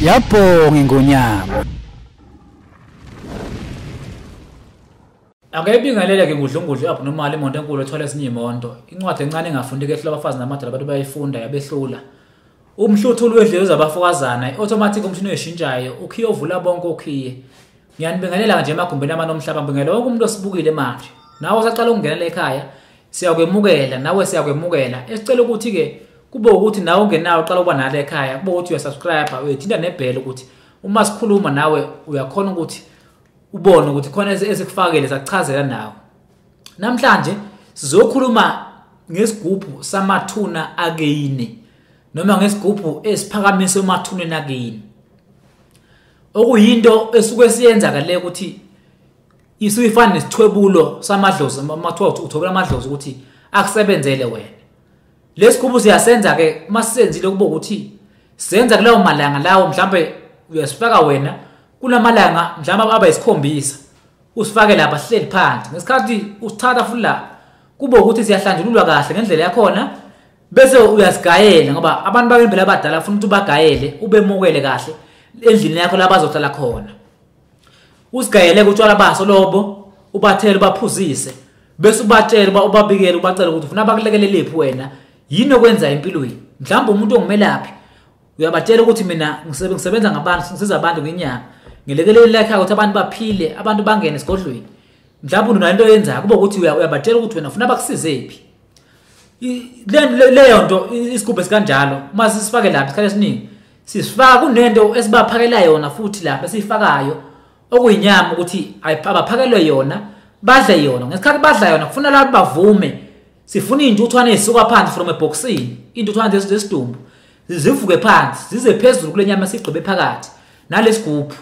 Yabonga ingonyama. Akayibingelele ke ngudlungudlu abnormal imoto enkulu ethwala esinye imoto. Incwadi encane engafundeki ehlula abafazi namadala abantu bayifunda yabehlula. Umhluthulo wedlelo zabafokazana, automatic umshini oyishintshayo, ukhiye ovula bonke okhiye. Ngiyanibingelela nje emagumbini amanomhlaba, ngibingelela wonke umuntu osibukile manje. Nawe usaqala ukungenela ekhaya, siyakwemukela, nawe siyakwemukela. Esicela ukuthi ke kube ukuthi nawe ungenawo uqala ukuba nale ekhaya, kube ukuthi uyasubscribe, uyithinta nebell ukuthi uma sikhuluma nawe uyakhona ukuthi ubone ukuthi khona esikufakele sakuchazela nawe. Namhlanje sizokhuluma ngesigubhu samathuna akini noma ngesigubhu esiphakamiswe emathuneni akini. Okuyinto esuke siyenza kale ukuthi isuyifana nesithwebulo samadlozi, amathuba uthobela amadlozi ukuthi akusebenzele wena. Lesigubhu siyasenza ke masisenzile kube ukuthi senza kulawo malanga lawo, mhlambe uyasifaka wena kulamalanga mhlawumbe aba isikhombisa, usifake lapha sihleli phansi. Ngesikhathi usithatha futhi la kube ukuthi siyahlanjululwa kahle ngendlela yakhona, bese uyasigayela ngoba abantu bakembela abadala ufuna ukuthi ubagayele ubemukele kahle endlini yakho la bazohlala khona. Usigayele utshwala baso lobo, ubathele ubaphuzise, bese ubatshela ubabikele ubacela ukuthi ufuna bakulekelele phi wena, yini okwenza empilweni. Mhlawumbe umuntu ongumelaphi uyabatshela ukuthi mina ngisebenza ngabantu, ngisiza abantu ngenyanga, ngilekelela ekhaya ukuthi abantu baphile, abantu bangene esigodlweni. Mhlawumbe unayo into oyenzayo, kube ukuthi uyabatshela ukuthi wena ufuna bakusize phi. Leyo nto isigubhu esikanjalo uma sisifake lapha isikhathi esiningi sisifaka kunento esibaphakela yona futhi lapha esiyifakayo okuyinyama ukuthi abaphakelwe yona, badle yona. Ngesikhathi badla yona kufuna labo bavume, sifuna iy'ntuthwane ey'suka phansi from ebhokisini, iy'ntuthwane zesidumbu zivuke phansi zize phezulu kule nyama esigqibe phakathi nalesigubhu.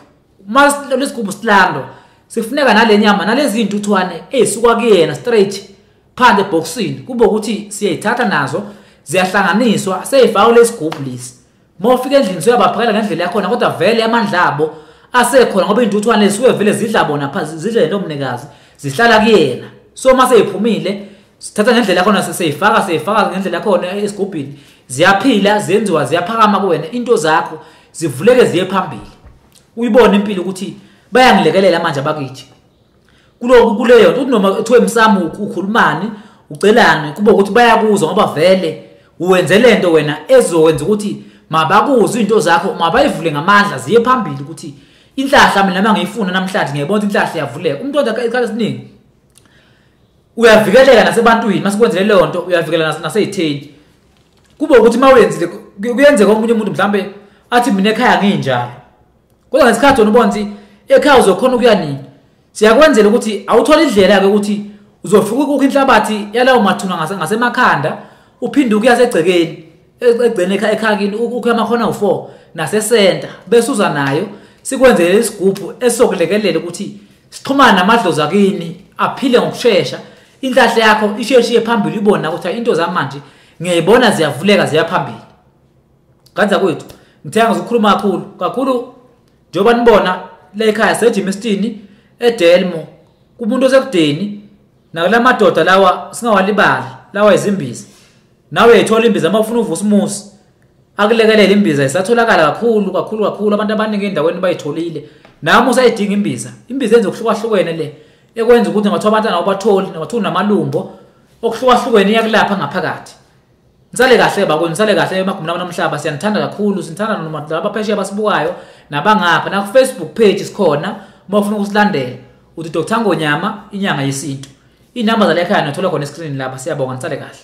Uma lesigubhu silandwa sifuneka nale nyama nalezi iy'ntuthwane ey'suka kuyena straight phansi ebhokisini, kube ukuthi siyayithatha nazo ziyahlanganiswa seyifakwa lesigubhu lesi. Uma ufika endlini usuyabaphakela ngendlela yakhona, kodwa vele amandla abo asekhona ngoba iy'ntuthwane zisuke vele zidla bona phansi, zidle lento mnikazi, zihlala kuyena. So uma seyiphumile sithatha ngendlela yakhona, seyifaka ngendlela yakhona esigubhini, ziyaphila, zenziwa, ziyaphakama kuwena, into zakho zivuleke ziye phambili. Uyibone impilo ukuthi bayangilekelela manje abakithi kuloko kuleyo nto. Noma kuthiwe emsamo ukhulumani ucelane, kube ukuthi bayakuzwa ngoba vele uwenze lento wena ezokwenza ukuthi mabakuzwe into zakho, mabayivule ngamandla ziye phambili ukuthi inhlahla mina mangiyifuna namhlanje ngiyabona inhlahla iyavuleka. Umuntu odwa isikhathi esiningi uyavikeleka nasebantwini, masikwenzele leyo nto uyavikela naseyitheni. Kube ukuthi mawuyenzile kuyenzeka omunye umuntu mhlambe athi mina ekhaya nginjalo, kodwa ngesikhathi wena ubona ukuthi ekhaya uzokhona ukuya nini, siyakwenzela ukuthi awuthole indlela ke ukuthi uzofika ukukha inhlabathi yalawo mathuna ngasemakhanda, uphinde ukuya segcekeni egcene ekhaya ukukha amakhona u4 nasesenta, bese uza nayo sikwenzele isigubhu esizokulekelela ukuthi sixhumane namadlozi akini aphile ngokusheshsha, inhlahla yakho isheshe phambili, ubone ukuthi into zamanje ngiyayibona ziyavuleka ziya phambili. Kanza kwethu ngithenga ngizokhuluma kakhulu kakhulu njengoba nibona la ekhaya seJimistini eDelmo, kumuntu osekudeni nakulamadoda lawa singawalibali lawa izimbiza. Nawe uyayithola imbiza uma ufuna uvusa umusi akulekelele imbiza, isatholakala kakhulu kakhulu kakhulu, abantu abaningi endaweni bayitholile. Nami usayidinga imbiza, imbiza yenza okuhlukahlukene le ekwenza ukuthi ngathiwa abantwana awubatholi, ngathiwa unamalumbo okuhlukahlukene iyakulapha ngaphakathi. Nisale kahle bakwenu, nisale kahle emagumbini nomhlaba, siyanithanda kakhulu, sinithanda noma laba phesheya abasibukayo nabangapha. Na ku Facebook page sikhona uma ufuna ukusilandela, uthi Dr Ngonyama inyanga yesintu. Inamba zale ekhaya nothola khona escreen lapha. Siyabonga, nisale kahle.